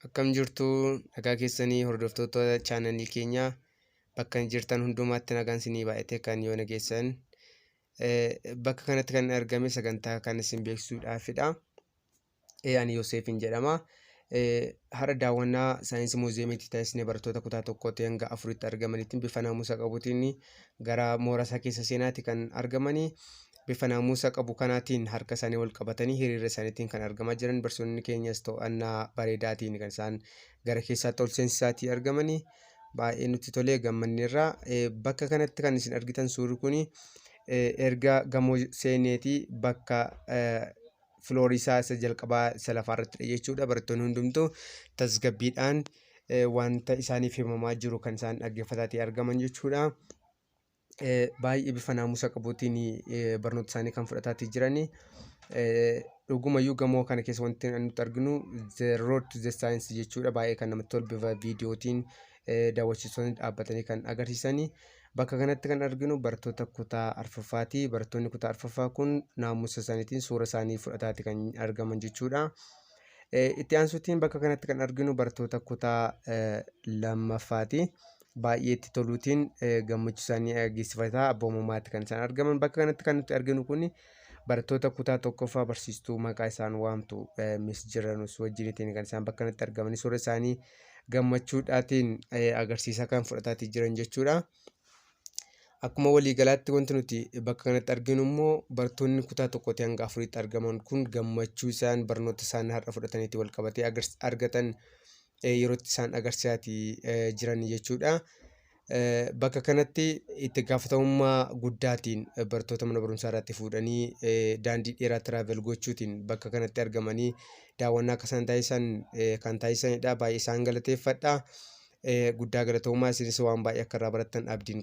Akkam jirtu, nagaa keessanii hordoftoota chaanalii keenyaa? Bakka jirtan hundumaatti nagaan isinii baay'ate kan yoo nageessan. Bakka kanatti kan argame sagantaa kan isin beeksisuudhaafidha. Ani Yoseefin jedhama. Har'a daawwannaa saayinsii muuziyeemiitti taasisne barattoota kutaa tokkootti hanga afuritti argamanitti bifa naamusa qabuutiin gara mooraa isaa keessa seenaati kan argamanii. Bifa naamusa qabu kanaatiin harka isaanii wal qabatanii hiriira isaaniitiin kan argamaa jiran, barsiisonni keenyas to'annaa bareedaatiin kan isaan gara keessaatti ol seensisaatii argamanii baay'ee nutti tolee gammanneerra. Bakka kanatti kan isin argitan suurri kun erga gamoo seeneetii bakka filoorii isaa isa jalqabaa isa lafaa irrattidha jechuudha. Barattoonni hundumtuu tasgabbiidhaan wanta isaaniif himamaa jiru kan isaan dhaggeeffataatii argaman jechuudha. Baay'ee bifa naamusa qabuutiin barnoota isaanii kan fudhataatii jirani. Dhugumayyuu gamoo kana keessa wanti nuti arginu "The Road to the Science" jechuudha. Baay'ee kan namatti tolu, bifa viidiyootiin daawwachiistonni dhaabbatanii kan agarsiisani. Bakka kanatti kan arginu barattoota kutaa arfaffaati. Barattoonni kutaa arfaffaa kun naamusa isaaniitiin suura isaanii fudhataati kan argaman jechuudha. Itti aansuutiin bakka kanatti kan arginu barattoota kutaa lammaffaati. Baay'ee itti toluutiin gammachuu isaanii agarsiifataa abboomumaatti kan isaan argaman. Bakka kanatti kan nuti arginu kun barattoota kutaa tokkoffaa barsiistuu maqaa isaan waamtu Miss Jiranus wajjiniitiin kan isaan bakka kanatti argamanii suura isaanii gammachuudhaatiin agarsiisaa kan fudhataatii jiran jechuudha. Akkuma waliigalaatti wanti nuti bakka kanatti arginu immoo barattoonni kutaa tokkootii hanga afuriitti argaman kun gammachuu isaan barnoota isaan har'a fudhataniitti wal qabatee argatan yeroo itti isaan agarsiisaatii jiran jechuudha. Bakka kanatti itti gaafatamummaa guddaatiin barattoota mana barumsaa irratti fuudhanii daandii dheeraa travel gochuutiin bakka kanatti argamanii daawwannaa akka isaan taasisan kan taasisanidha. Baay'ee isaan galateeffadha. Guddaa galatoomaa, isinis waan baay'ee akka irraa barattan abdiin qaba.